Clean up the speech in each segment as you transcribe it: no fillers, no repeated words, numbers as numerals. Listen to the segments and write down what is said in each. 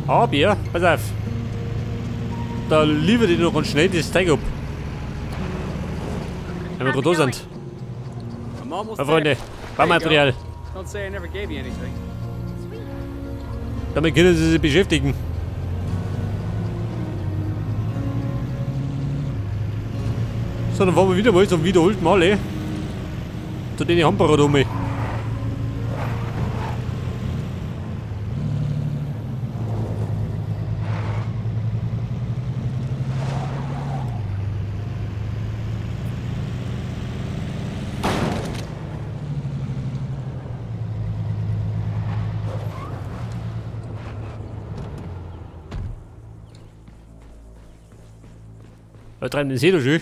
Aber, pass auf. Da liefert ich noch ganz schnell das Zeug ab. Wenn wir gerade da sind. I'm almost Ja, Freunde, there. There you go. Baumaterial. Don't say I never gave you anything. Damit können Sie sich beschäftigen. So, dann fahren wir wieder mal zum wiederholten Mal, ey. Zu den Hamburger da mal. Da treiben den See da schön.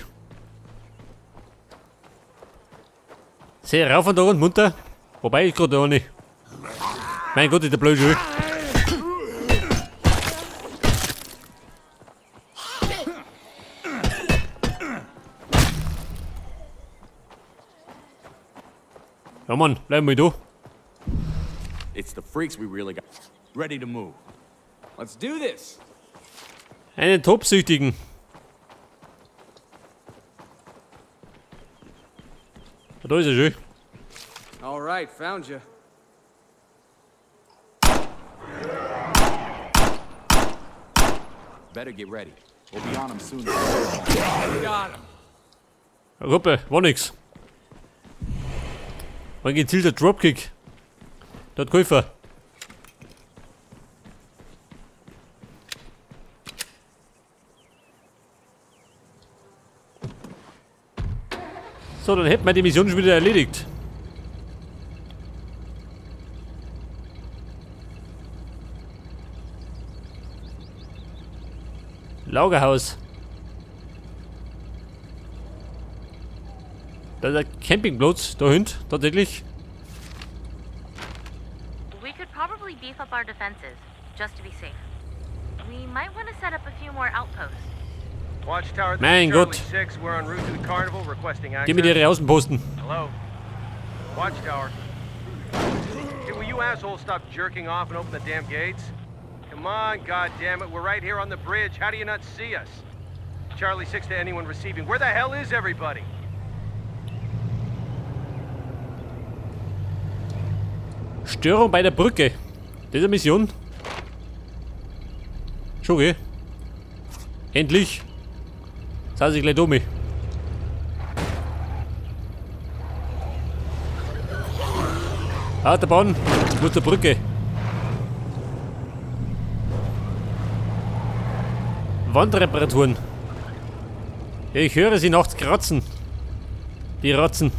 See rauf und da und munter. Wobei ich gerade da nicht. Mein Gott, ist der blöd schön. Ja Mann, bleib mal da. It's the freaks we really got. Ready to move. Let's do this. Einen Tobsüchtigen. Da ist er schön. All right, found you. Better get ready. We'll be on them soon. Got him. Gruppe, war nix. War ein gezielter Dropkick. Der hat geholfen. So, dann hätten wir die Mission schon wieder erledigt. Lagerhaus. Da ist ein Campingplatz da hinten, tatsächlich. We could probably beef up our defenses, just to be safe. We might want to set up a few more outposts. Watchtower, this Mein is Charlie Gott. 6. We're en route to the carnival requesting access. Die mit ihre Außenposten. Hello? Watchtower. Hey, will you assholes stop jerking off and open the damn gates? Come on, goddammit, we're right here on the bridge. How do you not see us? Charlie 6 to anyone receiving. Where the hell is everybody? Störung bei der Brücke. Das ist eine Mission. Schon, gell? Endlich. Jetzt ich gleich dumm. Ah, der Bahn. Ich muss zur Brücke. Wandreparaturen. Ich höre sie nachts kratzen. Die Ratzen.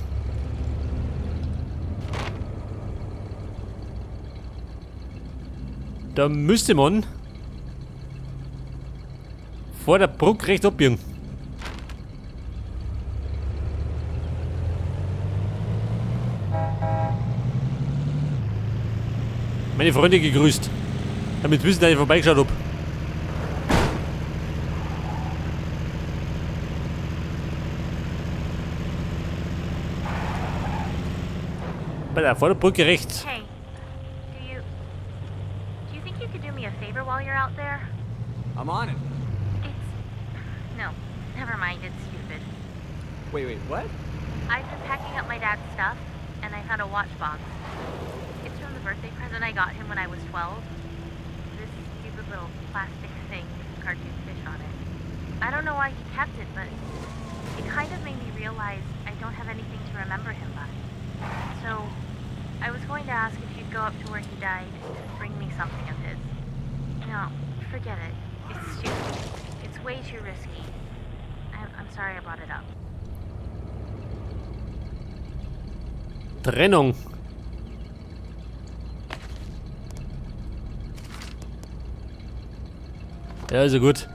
Da müsste man vor der Brücke rechts abbiegen. Meine Freunde gegrüßt. Damit wissen, dass ich vorbeigeschaut hab. Bei der vor der Brücke rechts. Hey, do you think you could do me a favor while you're out there? I'm on it. It's no, never mind. It's stupid. Wait, wait, what? I've been packing up my dad's stuff, and I found a watch box. It's from the birthday present I got him when I was 12. This stupid little plastic thing with a cartoon fish on it. I don't know why he kept it, but it kind of made me realize I don't have anything to remember him by. So, I was going to ask if you'd go up to where he died and bring me something of his. No, forget it. It's stupid. It's way too risky. I'm sorry I brought it up. Trennung. Ja, also gut.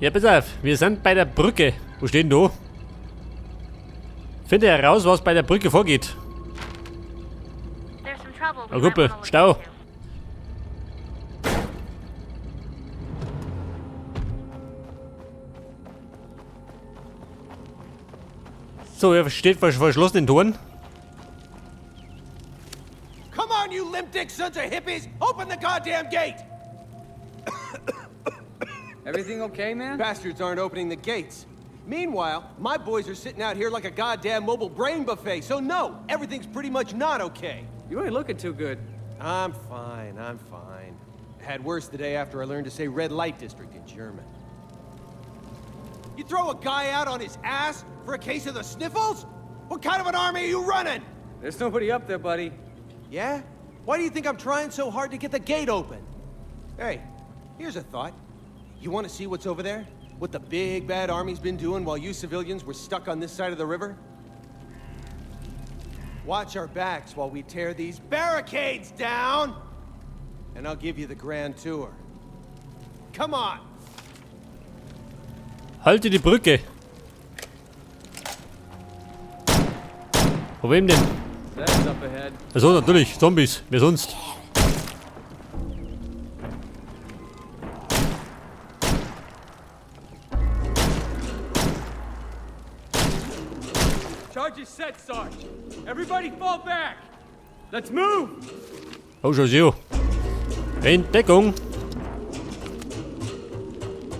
Ja, pass auf. Wir sind bei der Brücke. Wo steht denn da? Finde heraus, was bei der Brücke vorgeht. There's some trouble we Oh, might Gruppe, wanna look Stau. into. So, er steht vor verschlossenen Toren. Come on, you limp dick sons of hippies! Open the goddamn gate! Everything okay, man? Bastards aren't opening the gates. Meanwhile, my boys are sitting out here like a goddamn mobile brain buffet, so no, everything's pretty much not okay. You ain't looking too good. I'm fine, I'm fine. Had worse the day after I learned to say red light district in German. You throw a guy out on his ass for a case of the sniffles? What kind of an army are you running? There's nobody up there, buddy. Yeah? Why do you think I'm trying so hard to get the gate open? Hey, here's a thought. You want to see what's over there? What the big bad army's been doing while you civilians were stuck on this side of the river? Watch our backs while we tear these barricades down! And I'll give you the grand tour. Come on! Halte die Brücke. Vor wem denn? That's up ahead. Also natürlich, Zombies. Wer sonst? Charge is set, Sarge. Everybody fall back. Let's move. Oh, schau her. In Deckung.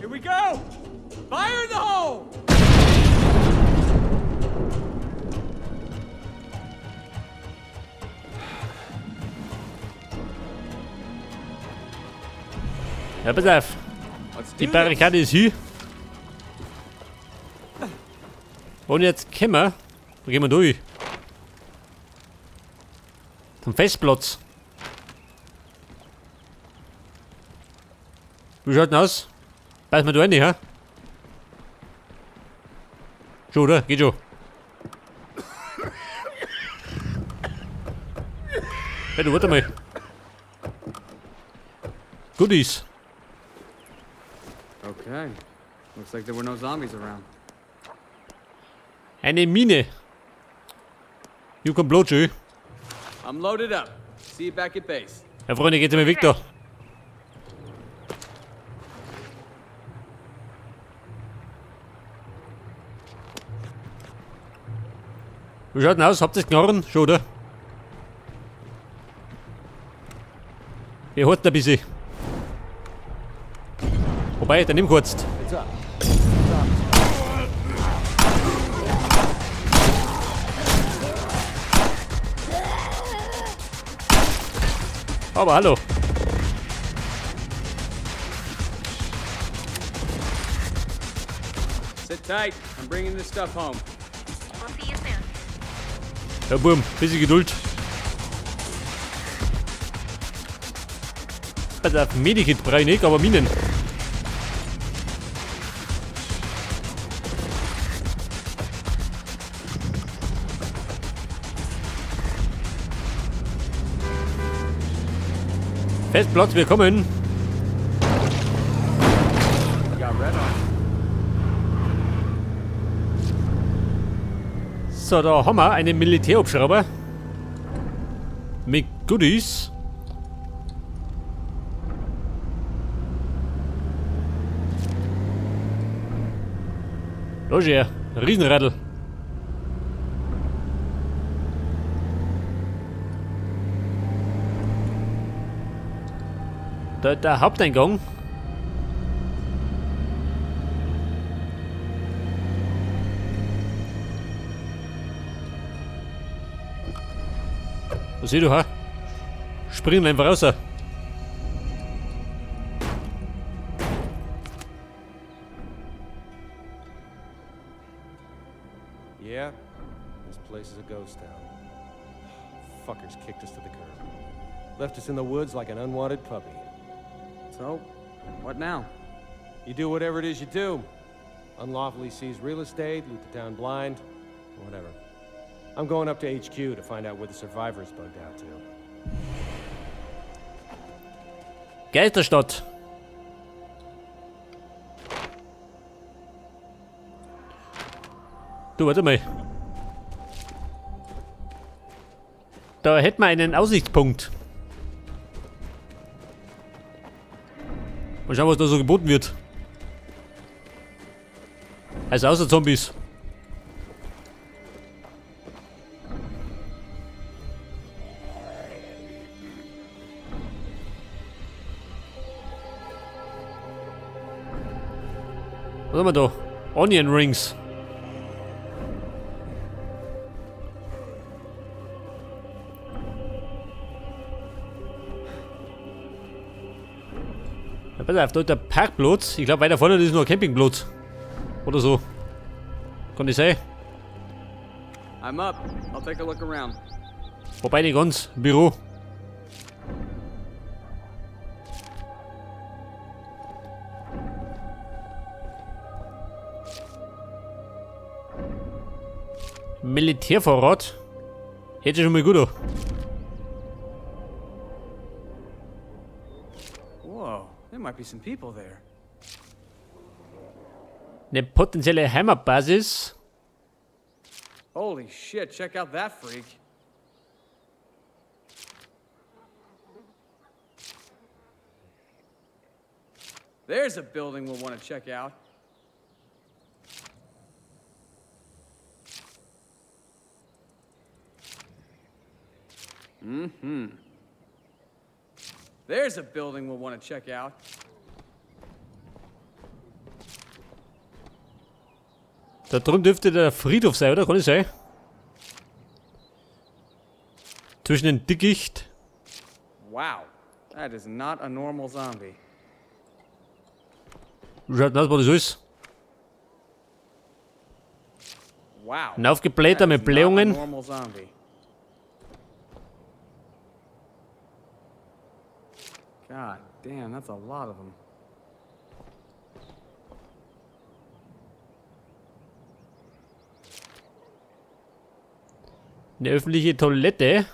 Here we go. Fire in the hole. Ja, pass auf. Let's Die do Barrikade ist hier. Und jetzt kommen wir. Da gehen wir durch. Zum Festplatz. Wie schaut denn aus? Beiß mal da rein, hä? Schon, oder? Geht schon. Hey, du, warte mal. Goodies. Okay. Looks like there were no zombies around. Eine Mine. Hier kommt Blut, schön. I'm loaded up. See you back at base. Ja, Freunde, geht's mal weg da. Wie schaut denn aus? Habt ihr Knarren? Schon, oder? Wir horten ein bisschen. Wobei, der nimmt kurz. It's up. Aber hallo. Sit tight. I'm bringing this stuff home. We'll see you soon. Ja, Burm, bisschen Geduld. Pass auf, Medikit brauche ich nicht, aber Minen. Festplatz, wir kommen. So, da haben wir einen Militärhubschrauber. Mit Goodies. Los her, Riesenradl. Da ist der Haupteingang. Was siehst du, ha? Springen einfach raus. Yeah, this place is a ghost town. Fuckers kicked us to the curb. Left us in the woods like an unwanted puppy. So, what now? You do whatever it is you do. Unlawfully seize real estate, loot the town blind, whatever. I'm going up to HQ to find out where the survivors bugged out to. Geisterstadt. Du, warte mal. Da hätten wir einen Aussichtspunkt. Mal schauen, was da so geboten wird. Also außer Zombies. Was haben wir da? Onion Rings. Ja, pass auf, da ist der Parkplatz. Ich glaube, weiter vorne ist noch ein Campingplatz. Oder so. Kann das sein? I'm up. I'll take a look around. Wobei nicht ganz. Büro. Militärvorrat. Hätte schon mal gut an. Whoa, there might be some people there. Eine potenzielle Heimatbasis. Holy shit, check out that freak. There's a building we'll want to check out. Mm-hmm. There's a building we'll want to check out. Da drüben dürfte der Friedhof sein, oder? Kann das sein? Zwischen den Dickicht. Wow, that is not a normal zombie. Wie schaut denn aus, was das ist? Wow. Ein aufgeblähter that mit is not a Blähungen. normal zombie. God damn, that's a lot of them. Eine öffentliche Toilette.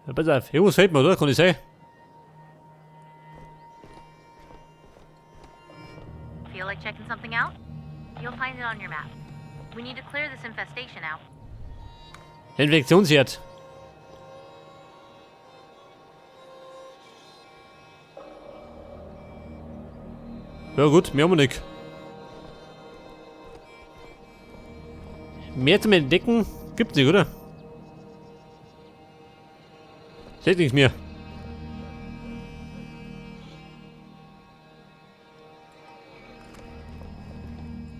Ja, pass auf, irgendwas fehlt mir, oder? Kann ich sein? Feel like checking something out? You'll find it on your map. We need to clear this infestation out. Infektionsherd. Ja gut, mehr haben wir nicht. Mehr zum Entdecken gibt's nicht, oder? Seht nichts mehr.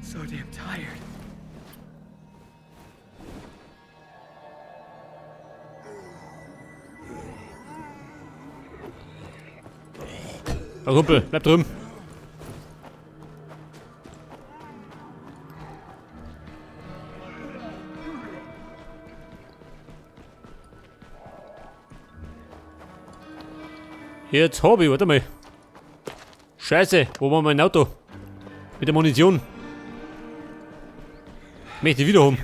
So damn tired. Oh, Kumpel, bleib drüben. Jetzt hab ich, warte mal. Scheiße, wo war mein Auto? Mit der Munition. Möchte ich wieder haben.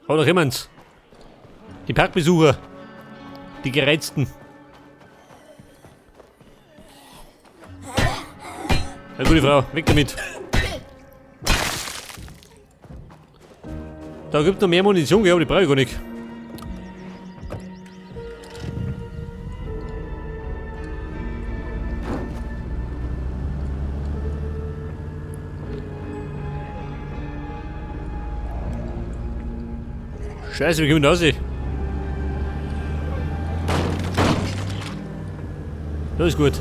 Hau doch jemand. Die Parkbesucher. Die Gereizten. Na gute Frau, weg damit. Da gibt es noch mehr Munition, gell, aber die brauche ich gar nicht. Scheiße, wie kommen wir da raus? Das ist gut.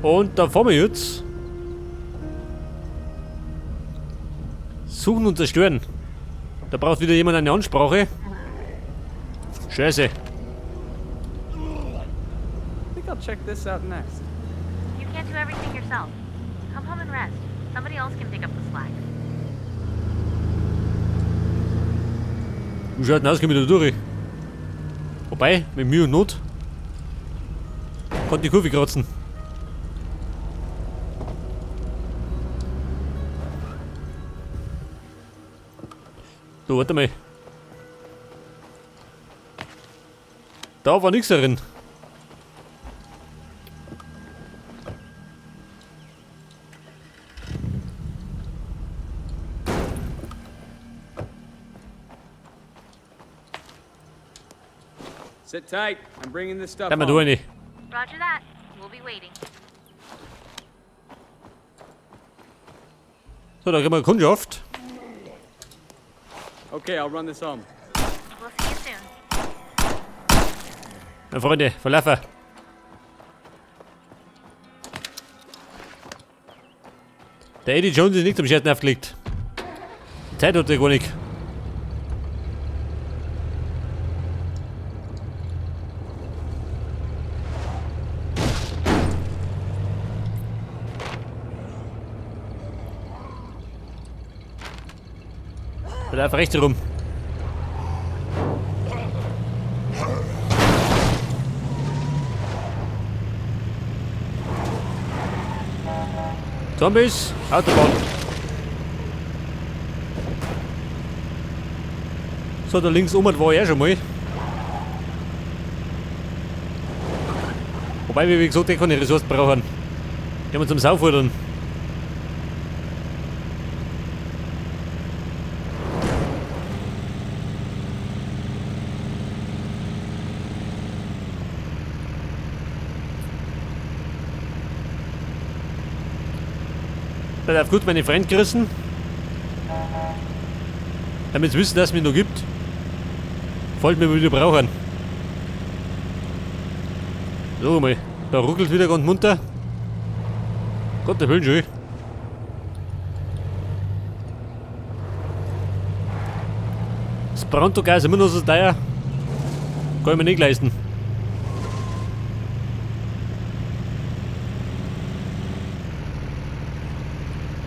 Und da fahren wir jetzt. Suchen und zerstören. Da braucht wieder jemand eine Ansprache. Scheiße. I think I'll check this out next. You can't do everything yourself. Come home and rest. Somebody else can pick up the slack. Wie schaut denn aus, komm ich da durch? Wobei, mit Mühe und Not kann die Kurve kratzen. So, warte mal. Da war nichts darin. Sit tight. I'm bringing this stuff Bleib mal home. du rein. Roger that. We'll be waiting. So, da kriegen wir Kundschaft. Okay, I'll run this home. We'll see you soon. Na Freunde, verlaufen. Der Eddie Jones ist nicht zum Scherzen aufgelegt. Die Zeit hat er gar nicht. Da einfach rechts rum. Zombies, Autobahn. So, da links um war ich auch schon mal. Wobei wir, wie gesagt, eh keine Ressourcen brauchen. Die haben wir zum Saufudern. Ich darf gut meine Freund gerissen. Damit sie wissen, dass es mich noch gibt. Falls wir wieder brauchen. So mal. Da ruckelt wieder ganz munter. Gott, der Willen schön. Das Pronto-Gas ist immer noch so teuer. Kann ich mir nicht leisten.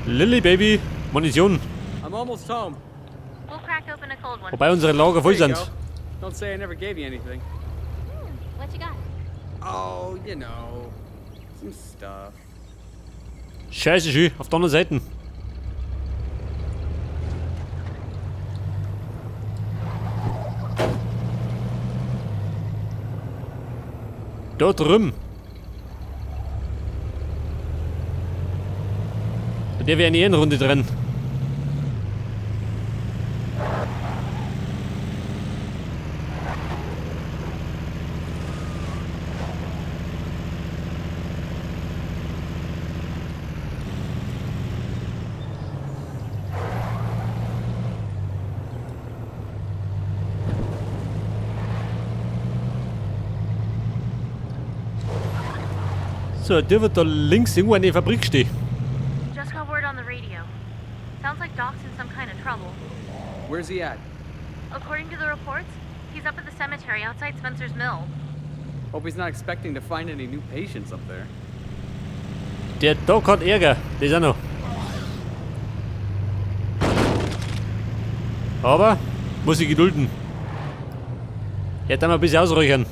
Lilly Baby, Munition. I'm almost home. We'll crack open a cold one. Wobei unsere Lager voll There you sind. go. Don't say I never gave you anything. What you got? Oh, you know, some stuff. Scheiße, schön, auf der anderen Seite. Da drüben. Bei der wäre eine Ehrenrunde drin. So, der wird da links irgendwo eine Fabrik stehen. Just got word on the radio. Sounds like Doc's in some kind of trouble. Where's he at? According to the reports, he's up at the cemetery outside Spencer's Mill. Hope he's not expecting to find any new patients up there. Der Doc hat Ärger, das auch noch. Aber muss ich gedulden. Jetzt einmal ein bisschen ausräuchern.